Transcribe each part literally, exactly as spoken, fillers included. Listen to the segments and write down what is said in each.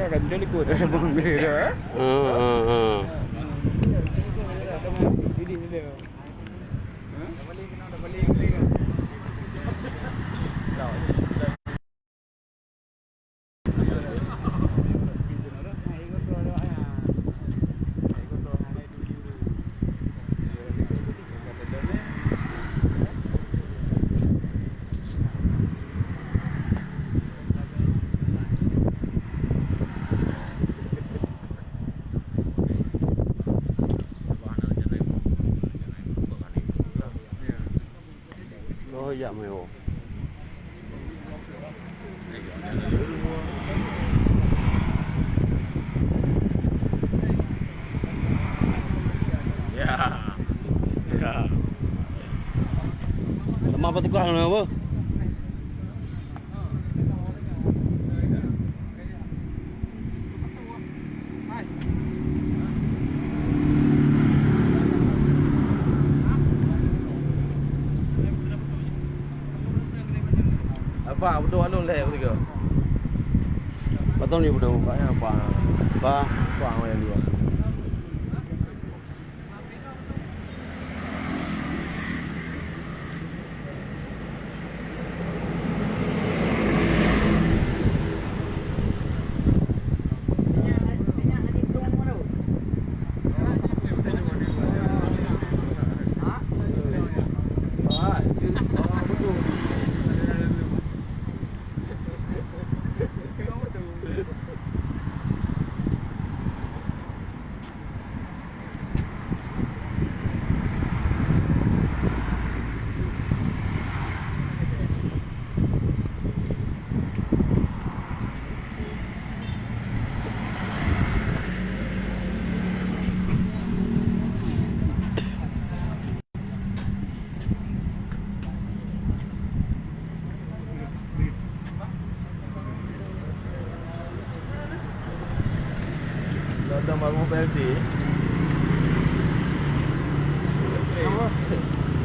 Kan dia likot. Heeh, heeh, heeh. Oh, jak meuo. Ya. Ya. Lemah apa tukar nama apa? Apa betul alun leh betul. Betul ni betul. Banyak apa? Apa? Apa yang dia? Datang baru penalti.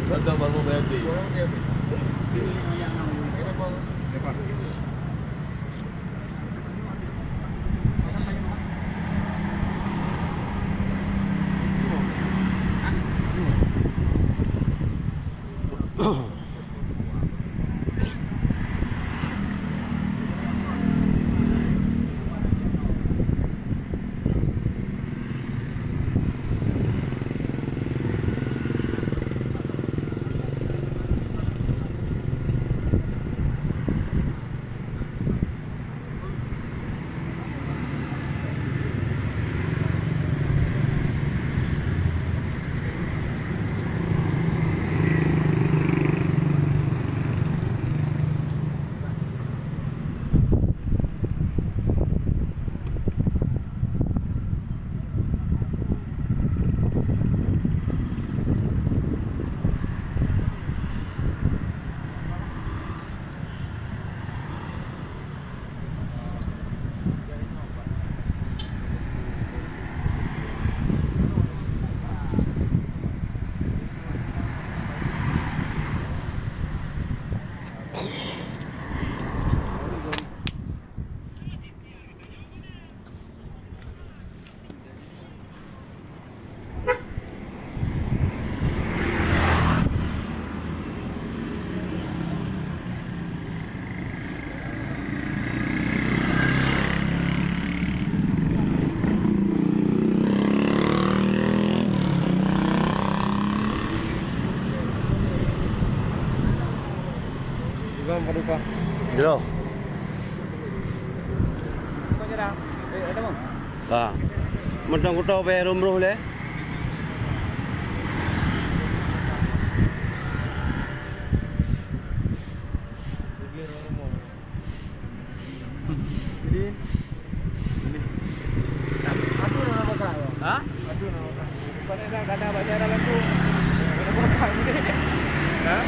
Datang baru penalti. Jroh. Ha. Mantong kuto bèe rôm roh lé. Jadi, aduh, nama bakal. Ha? Aduh, nama bakal. Bukan ada, ada banyak dalam tu. Nama bakal ni. Ha?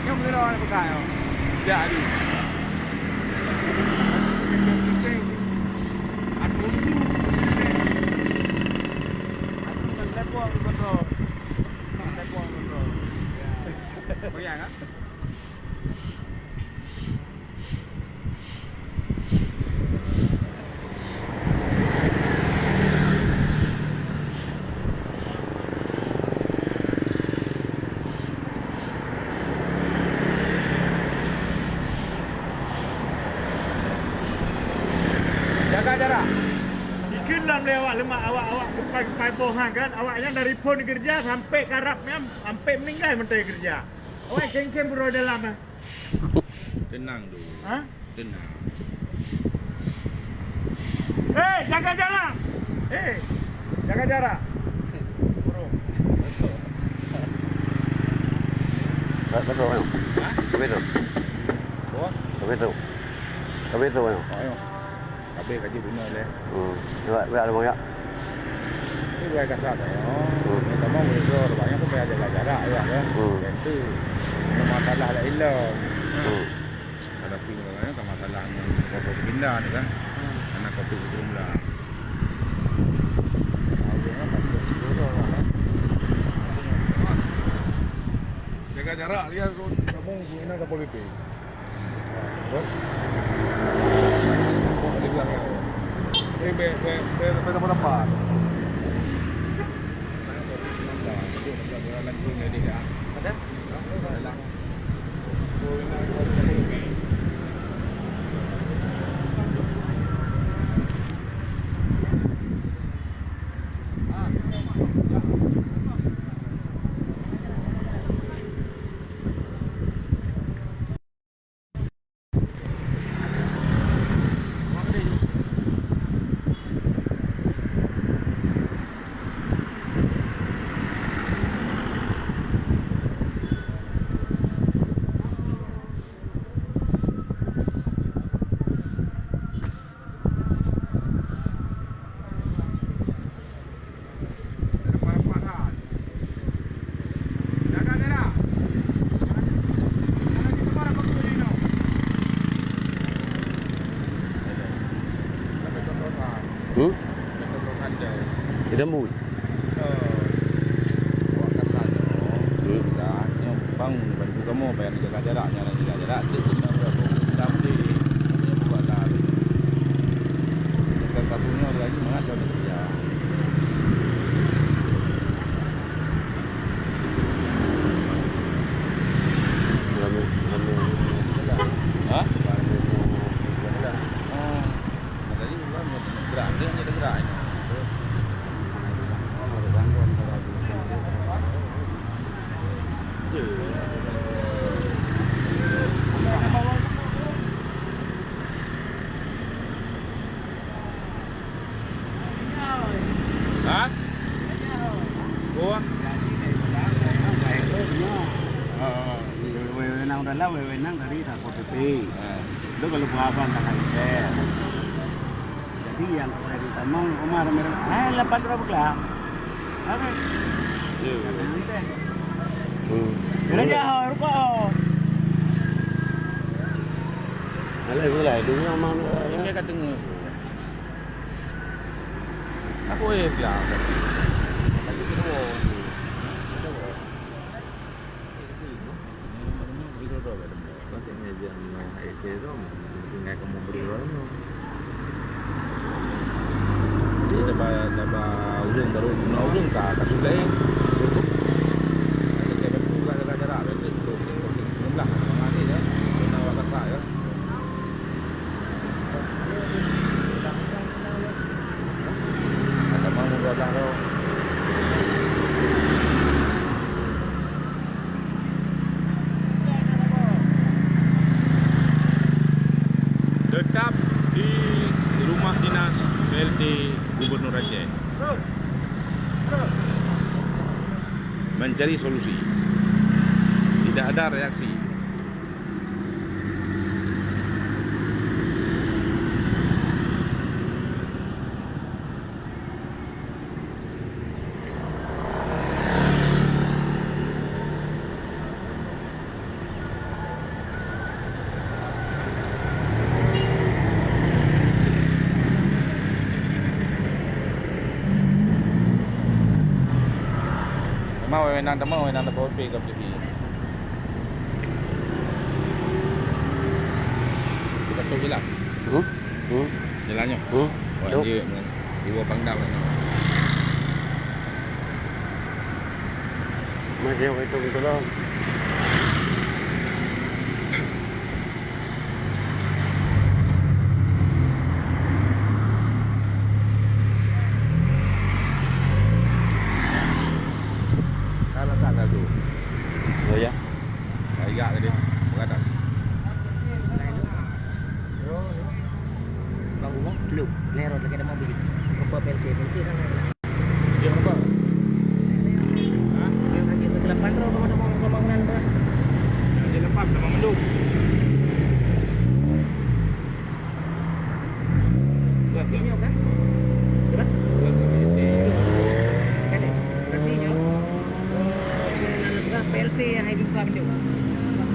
Yang bener orang bakal. Jadi. Aku tu. Aku kan telepon kontrol. Telepon kontrol. Ya. Bayang ah. Lé awak lemak, awak, awak geupai-geupai boh ha kan, awak nyan dari phon keureuja sampai karab nyan, sampai meuninggai mantong keureuja. Awak khem-khem uroe dalam, eh. Tenang dulu. Ha? Tenang. Eh, jaga jarak. Eh, jaga jarak. Burung. Tak, tak tahu, ayo. Ha? Tapi tu. Apa? Tapi tu. Tapi tu, ayo. Oh, ayo. Habéh ka jeuet bunoe lé. Hmm. Cuba, cuba ada banyak. Ini dua kasa dah, ya. Hmm. Yang kamu boleh jual, banyak pun payah jaga jarak, ya, kan? Hmm. Itu. Ini masalah lain lah. Hmm. Ada pun orang kan masalah dengan kotor pindah ni kan. Hmm. Karena kotor itu pula. Tahu dia kan, pasti itu lah, kan? Jaga jarak, lihat tu, kamu guna Satpol P P. Eh, bèk, bèk, bèk, bèk, bèk, bèk, bèk. Ada? Hmm? Di Tambun. Hmm. Bang, bantu kamoe, bèk jaga jarak, nyan jaga jarak. Cit, cit, nang, nang, nang, di, di, buat lah. Bukan kampung nyoe lagi, mangat kau nak kerja. Ramé, ramé. Ha? Ramé. Oh. Makanya orang gerak, dia hanya gerak. Ha? Oh. Ha, ha. Wewenang dalam, wewenang dari Satpol P P. Ha. Itu kalau buah abang tak ada. Jadi yang kemarin utama Umar mereka, eh, lapan orang bekelah. Apa? Ya. Kata nanti. Hmm. Kerja ho, rukok ho. Alah, itulah, dunia memang, eh, ini kat tengah. Aku, eh, biar. Lagi kedua. Jadi, saba, saba ureueng baru, ureueng ka, ka suplai. Jadi, saya bantu juga jaga jarak, berarti sepuluh, sepuluh belas, lima belas, ya. Kena awak kakak, ya. Tetap di rumah dinas P L T Gubernur Aceh. Mencari solusi. Tidak ada reaksi. Teuma wewenang, teuma wewenang Satpol P P ka. Betul je lah. Hmm? Hmm? Jalan nyoe. Hmm? Wah, Cuk. Dia, dia buat Pangdam kan. Masih betul-betul lah. Belum, lewat lagi ada mobil. Ke P L T, P L T kan.